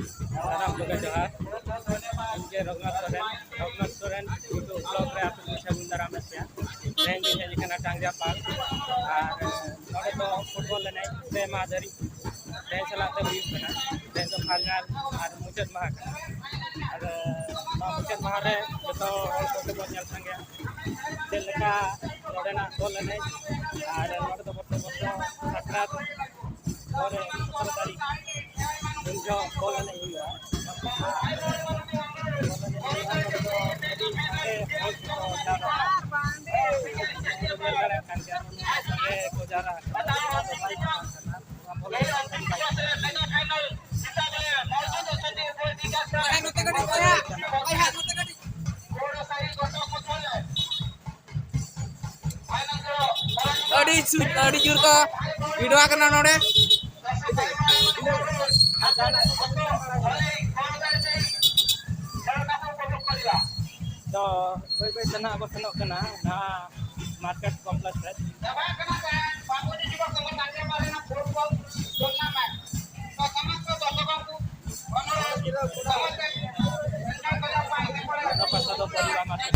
सानाम को जोहार इनके रघुनाथ सोरेन। रघुनाथ सोरेन यूट्यूब ब्लॉग रे आपे सागुन दाराम पे तेहें ᱫᱚᱧ ᱦᱮᱡ ᱟᱠᱟᱱᱟ टांगजा पार्क और नोडे दो फुटबॉल एनेज पे माह धरी तेहें सलाग ते हुयुग कना। तेहें दो फाइनल और मुचाद माह कना और नोवा मुचाद माह रे जतो हड़ कोगे बन नेल सांगेया चेद लेका नोडेनाग बॉल एनेज और नोडे दो बरसो बरसो साकरात परे 17 तारीख उन जो बॉल एनेज हुयुगा। अड़ी जोर को भिड़वा कना नोडे। तो बई बई तना अब सेनोग कना ना मार्केट कॉम्प्लेक्स रे। पासा दो परिवा मार्केट।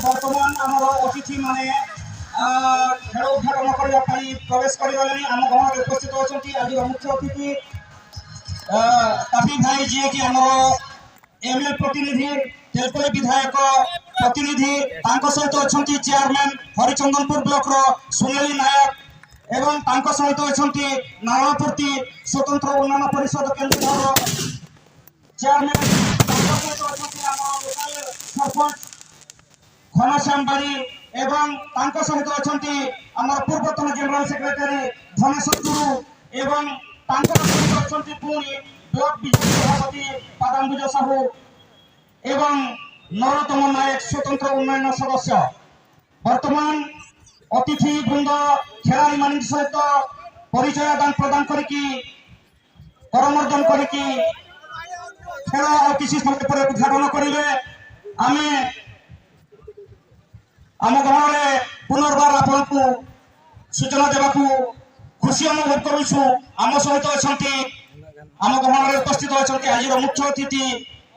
ବର୍ତ୍ତମାନ ଆମର ଅତିଥି ମାନେ ଖେଳ ଉଦ୍ଘାଟନ କରିବା ପାଇଁ ପ୍ରବେଶ କରିଗଲେଣି। ଆମ ଗହଣରେ ଉପସ୍ଥିତ ଅଛନ୍ତି ଆଜିର ମୁଖ୍ୟ ଅତିଥି ତାପି ଭାଇ, ଯିଏକି ଆମର ଏମଏଲଏ ପ୍ରତିନିଧି, ତେଲକୋଇ ବିଧାୟକ ପ୍ରତିନିଧି। ତାଙ୍କ ସହିତ ଅଛନ୍ତି ଚେୟାରମ୍ୟାନ ହରିଚନ୍ଦନପୁର ବ୍ଲକର ସୁନେଲି ନାୟକ ଏବଂ ତାଙ୍କ ସହିତ ଅଛନ୍ତି ନାରାୟଣପୂର୍ତ୍ତି ସ୍ୱତନ୍ତ୍ର ଉନ୍ନୟନ ପରିଷଦ କେନ୍ଦ୍ରର ଚେୟାରମ୍ୟାନ। ତାଙ୍କ ସହିତ ଅଛନ୍ତି ଆମର ଲୋକାଲ ସରପଞ୍ଚ ଘନଶ୍ୟାମ ବାରି ଏବଂ ତାଙ୍କ ସହିତ ଅଛନ୍ତି ଆମର ପୂର୍ବତନ ଜେନେରାଲ ସେକ୍ରେଟାରୀ ଧନେଶ୍ୱର ଗୁରୁ ଏବଂ ତାଙ୍କ ସହିତ ଅଛନ୍ତି ପୁଣି ବ୍ଲକ ବିଜେପି ସଭାପତି ପାଦାମ୍ବୁଜ ସାହୁ ଏବଂ ନରୋତ୍ତମ ନାୟକ ସ୍ୱତନ୍ତ୍ର ଉନ୍ନୟନ ସଦସ୍ୟ। ବର୍ତ୍ତମାନ ଅତିଥି ବୃନ୍ଦ ଖେଳାଳିମାନଙ୍କ ସହିତ ପରିଚୟ ଆଦାନ ପ୍ରଦାନ କରିକି କରମର୍ଦ୍ଦନ କରିକି ଖେଳ ଆଉ କିଛି ସମୟ ପରେ ଉଦ୍ଘାଟନ କରିବେ। ଆମେ ଆମ ଗହଣରେ ପୁନର୍ବାର ଆପଣଙ୍କୁ ସୂଚନା ଦେବାକୁ ଖୁସି ଅନୁଭବ କରୁଛୁ। ଆମ ସହିତ ଅଛନ୍ତି, ଆମ ଗହଣରେ ଉପସ୍ଥିତ ଅଛନ୍ତି ଆଜିର ମୁଖ୍ୟ ଅତିଥି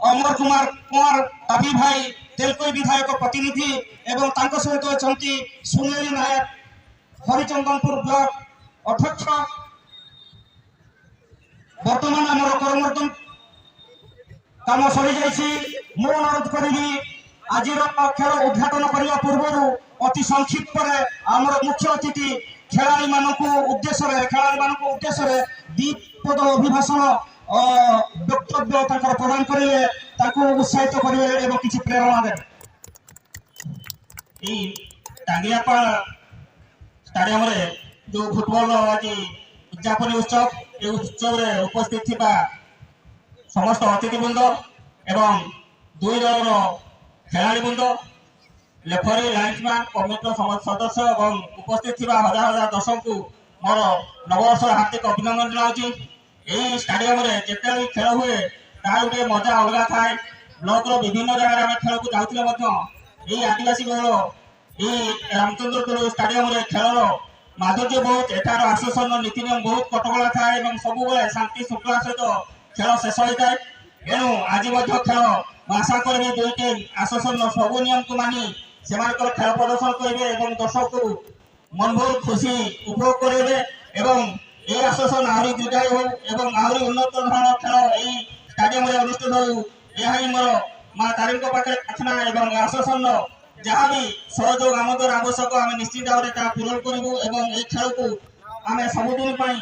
ଅମର କୁମାର କୁମାର ତାପି ଭାଇ, ତେଲକୋଇ ବିଧାୟକ ପ୍ରତିନିଧି ଏବଂ ତାଙ୍କ ସହିତ ଅଛନ୍ତି ସୁନେଲି ନାୟକ, ହରିଚନ୍ଦନପୁର ବ୍ଲକ ଅଧ୍ୟକ୍ଷ। ବର୍ତ୍ତମାନ ଆମର କରମର୍ଦ୍ଦନ କାମ ସରିଯାଇଛି। ମୁଁ ଅନୁରୋଧ କରିବି, ଆଜିର ଖେଳ ଉଦ୍ଘାଟନ କରିବା ପୂର୍ବରୁ ଅତି ସଂକ୍ଷିପ୍ତରେ ଆମର ମୁଖ୍ୟ ଅତିଥି ଖେଳାଳିମାନଙ୍କୁ ଉଦ୍ଦେଶ୍ୟରେ ଦି ପଦ ଅଭିଭାଷଣ, ବକ୍ତବ୍ୟ ତାଙ୍କର ପ୍ରଦାନ କରିବେ, ତାଙ୍କୁ ଉତ୍ସାହିତ କରିବେ ଏବଂ କିଛି ପ୍ରେରଣା ଦେବେ। ଏଇ ଟାଙ୍ଗିଆପାଳ ଷ୍ଟାଡିୟମରେ ଯେଉଁ ଫୁଟବଲର ଆଜି ଉଦଯାପନୀ ଉତ୍ସବ, ଏହି ଉତ୍ସବରେ ଉପସ୍ଥିତ ଥିବା ସମସ୍ତ ଅତିଥିବୃନ୍ଦ ଏବଂ ଦୁଇ ଦଳର ଖେଳାଳିବୃନ୍ଦ, ରେଫରି, ଲାଇନ୍ସମ୍ୟାନ୍, କମିଟିର ସମସ୍ତ ସଦସ୍ୟ ଏବଂ ଉପସ୍ଥିତ ଥିବା ହଜାର ହଜାର ଦର୍ଶକଙ୍କୁ ମୋର ନବବର୍ଷର ହାର୍ଦ୍ଦିକ ଅଭିନନ୍ଦନ ଜଣାଉଛି। ଏହି ଷ୍ଟାଡିୟମରେ ଯେତେବେଳେ ବି ଖେଳ ହୁଏ, ତାର ଗୋଟିଏ ମଜା ଅଲଗା ଥାଏ। ବ୍ଲକର ବିଭିନ୍ନ ଜାଗାରେ ଆମେ ଖେଳକୁ ଯାଉଥିଲେ ମଧ୍ୟ ଏହି ଆଦିବାସୀ ବହୁଳ ଏହି ରାମଚନ୍ଦ୍ରପୁର ଷ୍ଟାଡିୟମରେ ଖେଳର ମାଧୁର୍ଯ୍ୟ ବହୁତ। ଏଠାର ଆସୋସିଏସନର ନୀତି ନିୟମ ବହୁତ କଟକଣା ଥାଏ ଏବଂ ସବୁବେଳେ ଶାନ୍ତି ଶୃଙ୍ଖଳା ସହିତ ଖେଳ ଶେଷ ହୋଇଥାଏ। ଏଣୁ ଆଜି ମଧ୍ୟ ଖେଳ, ମୁଁ ଆଶା କରିବି, ଦୁଇ ଟିମ୍ ଆସୋସିଏସନର ସବୁ ନିୟମକୁ ମାନି ସେମାନଙ୍କର ଖେଳ ପ୍ରଦର୍ଶନ କରିବେ ଏବଂ ଦର୍ଶକକୁ ମନଭର ଖୁସି ଉପଭୋଗ କରିବେ ଏବଂ ଏହି ଆସୋସିଏସନ ଆହୁରି ଦୀର୍ଘାୟୁ ହେଉ ଏବଂ ଆହୁରି ଉନ୍ନତ ଧରଣର ଖେଳ ଏହି ଷ୍ଟାଡିୟମରେ ଅନୁଷ୍ଠିତ ହେଉ, ଏହା ହିଁ ମୋର ମା ତାରିଣୀଙ୍କ ପାଖରେ ପ୍ରାର୍ଥନା। ଏବଂ ଆସୋସିଏସନର ଯାହା ବି ସହଯୋଗ ଆମ ଦ୍ୱାରା ଆବଶ୍ୟକ, ଆମେ ନିଶ୍ଚିତ ଭାବରେ ତାହା ପୂରଣ କରିବୁ ଏବଂ ଏହି ଖେଳକୁ ଆମେ ସବୁଦିନ ପାଇଁ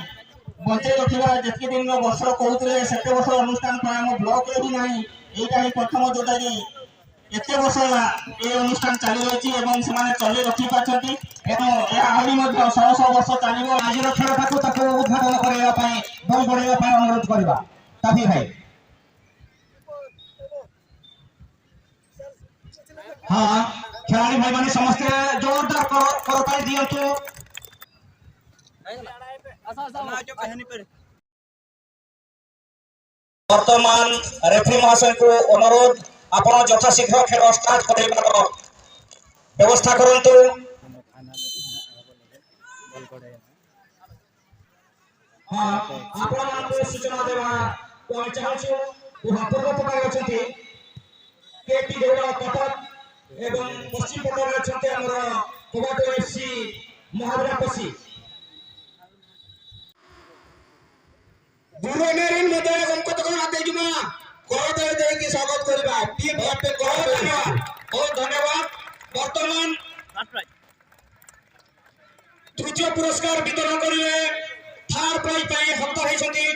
ବଞ୍ଚେଇ ରଖିବା। ଯେତିକି ଦିନର ବର୍ଷ କହୁଥିଲେ, ସେତେ ବର୍ଷ ଅନୁଷ୍ଠାନ ପାଇଁ ଆମ ବ୍ଲକରେ ବି ନାହିଁ। ଏଇଟା ହିଁ ପ୍ରଥମ, ଯୋଉଟାକି ଏତେ ବର୍ଷ ହେଲା ଏ ଅନୁଷ୍ଠାନ ଚାଲି ରହିଛି ଏବଂ ସେମାନେ ଚଲେଇ ରଖିପାରିଛନ୍ତି ଏବଂ ଏହା ଆହୁରି ମଧ୍ୟ ଶହ ଶହ ବର୍ଷ ଚାଲିବ। ଆଜିର ଖେଳଟାକୁ ତାକୁ ଉଦ୍ଘାଟନ କରିବା ପାଇଁ, ବଲ୍ ବଢ଼େଇବା ପାଇଁ ଅନୁରୋଧ କରିବା ତାପି ଭାଇ। ହଁ, ଖେଳାଳି ଭାଇମାନେ ସମସ୍ତେ ଜୋରଦାର କରତାଳି ଦିଅନ୍ତୁ। ବର୍ତ୍ତମାନ ରେଫରି ମହାଶୟଙ୍କୁ ଅନୁରୋଧ, ଆପଣ ଯଥାଶୀଘ୍ର ଖେଳ ଷ୍ଟାର୍ଟ କରାଇବାର ବ୍ୟବସ୍ଥା କରନ୍ତୁ। ହଁ, ଆପଣମାନଙ୍କୁ ସୂଚନା ଦେବାକୁ ଆମେ ଚାହୁଁଛୁ, ପୂର୍ବ ପଟରେ ଅଛନ୍ତି କେପି ଗୌଡ଼ କଟକ ଏବଂ ପଶ୍ଚିମ ପଟରେ ଅଛନ୍ତି ଆମର କବାଟ ଏଫସି ମହାବୀରାପସି। ଗୁରୁମେରିନ୍ ମଧ୍ୟରେ ଗମକତକଣ ହାତେଇଯିମା, କରତାଳି ଦେଇକି ସ୍ୱାଗତ କରିବା ଟିମ୍ କ୍ୟାପ୍ଟେନ। ବହୁତ ଧନ୍ୟବାଦ, ବହୁତ ଧନ୍ୟବାଦ। ବର୍ତ୍ତମାନ ତୃତୀୟ ପୁରସ୍କାର ବିତରଣ କରିବେ। ଥାର୍ଡ ପ୍ରାଇଜ ପାଇଁ ହକଦାର ହେଇଛନ୍ତି।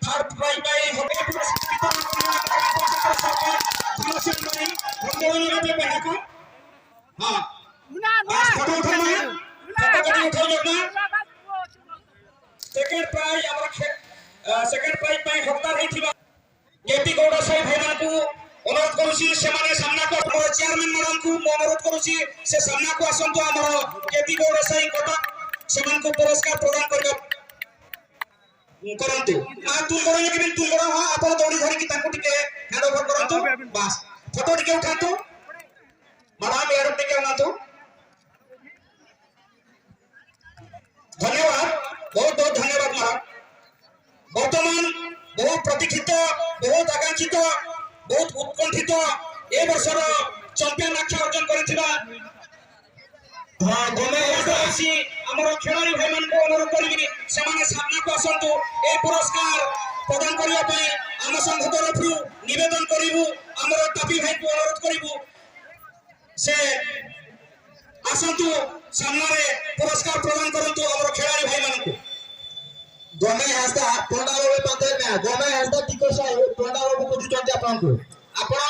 ଥାର୍ଡ ପ୍ରାଇଜ ପାଇଁ ପୁରସ୍କାର ବିତରଣ କରିବେ ଆମର ସରପଞ୍ଚ ଧନସିଂହ ଭାଇ। ବନ୍ଦୋଳନ ଏହାକୁ। ହଁ, ଫଟୋ ଉଠାଇ, ଫଟୋ କରି ଉଠାଇ। ସେକେଣ୍ଡ ପ୍ରାଇଜ, ଆମର ସେକେଣ୍ଡ ପ୍ରାଇଜ ପାଇଁ ହକଦାର ହେଇଥିବା କେପି ଗୌଡ଼ ସାହି ଭାଇମାନଙ୍କୁ ଅନୁରୋଧ କରୁଛି, ସେମାନେ ସାମ୍ନାକୁ। ଆମର ଚେୟାରମ୍ୟାନ ମ୍ୟାଡାମଙ୍କୁ ମୁଁ ଅନୁରୋଧ କରୁଛି, ସେ ସାମ୍ନାକୁ ଆସନ୍ତୁ। ଆମର କେପି ଗୌଡ଼ ସାହି କଟକ, ସେମାନଙ୍କୁ ପୁରସ୍କାର ପ୍ରଦାନ କରିବା କରନ୍ତୁ। ମା ତୁଲ ଗୋଡ଼ କେମିତି ତୁଲ ଗୋଡ଼। ହଁ, ଆପଣ ଦୌଡ଼ି ଧରିକି ତାଙ୍କୁ ଟିକେ ହ୍ୟାଣ୍ଡ ଓଭର କରନ୍ତୁ। ବାସ୍, ଫଟୋ ଟିକେ ଉଠାନ୍ତୁ। ମ୍ୟାଡାମ, ଇଆଡ଼ୁ ଟିକେ ଅନାନ୍ତୁ। ଧନ୍ୟବାଦ, ବହୁତ ବହୁତ ଧନ୍ୟବାଦ ମ୍ୟାଡାମ। ବର୍ତ୍ତମାନ ବହୁ ପ୍ରତୀକ୍ଷିତ, ବହୁତ ଆକାଂକ୍ଷିତ, ବହୁତ ଉତ୍କଣ୍ଠିତ ଏ ବର୍ଷର ଚମ୍ପିଆନ ଆଖ୍ୟା ଅର୍ଜନ କରିଥିବା ଗମେ ଆମର ଖେଳାଳି ଭାଇମାନଙ୍କୁ ଅନୁରୋଧ କରିବି, ସେମାନେ ସାମ୍ନାକୁ ଆସନ୍ତୁ। ଏ ପୁରସ୍କାର ପ୍ରଦାନ କରିବା ପାଇଁ ଆମ ସଂଘ ତରଫରୁ ନିବେଦନ କରିବୁ। ଆମର ତାପି ଭାଇଙ୍କୁ ଅନୁରୋଧ କରିବୁ, ସେ ଆସନ୍ତୁ ସାମ୍ନାରେ, ପୁରସ୍କାର ପ୍ରଦାନ କରନ୍ତୁ ଆମର ଖେଳାଳି ଭାଇମାନଙ୍କୁ। ଗମେ ହାସଦା ପଣ୍ଡା ବାବୁ ପାନ୍ଥର ନା ଗମେ ହାସଦା ଟିକସ ପଣ୍ଡା ବାବୁ ଖୋଜୁଛନ୍ତି ଆପଣଙ୍କୁ। ଆପଣ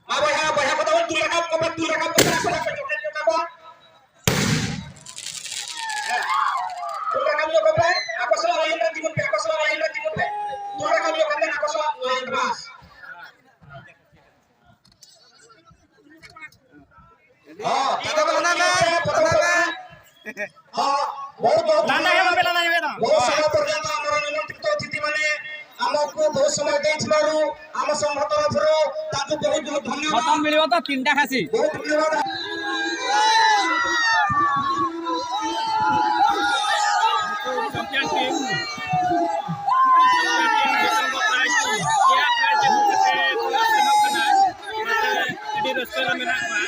ମା ବଢିଆ ବଢିଆ କଥା ବଲ। ତୁଲ ରଖା କପା, ତୁଲ ରଖା କପା, ଆସ ରଖା, ତୁଲ ରଖା କପା। আকসলা লাইনটা জীবন পে, আকসলা লাইনটা জীবন পে, তুল রখা কপা, আকসলা লাইন, বাস। ହଁ, ହଁ, ବହୁତ ବହୁତ ବହୁତ ସମୟ ପର୍ଯ୍ୟନ୍ତ ଆମର ନିମନ୍ତ୍ରିତ ଅତିଥି ମାନେ ଆମକୁ ବହୁତ ସମୟ ଦେଇଥିବାରୁ ଆମ ସଂଘ ତରଫରୁ ତାଙ୍କୁ ବହୁତ ବହୁତ ଧନ୍ୟବାଦ। ମିଳିବ ତ ତିନିଟା ଖାସି। ବହୁତ ଧନ୍ୟବାଦ। ᱪᱮᱢᱯᱤᱭᱚᱱ ᱯᱨᱟᱭᱤᱡᱽ ᱯᱮᱭᱟ ᱯᱨᱟᱭᱤᱡᱽ ᱟᱹᱜᱩ ᱠᱟᱛᱮ ᱠᱚ ᱥᱮᱱᱚᱜ ᱠᱟᱱᱟ, ᱚᱱᱟᱛᱮ ᱟᱹᱰᱤ ᱨᱟᱹᱥᱠᱟᱹ ᱨᱮ ᱢᱮᱱᱟᱜ ᱠᱚᱣᱟ।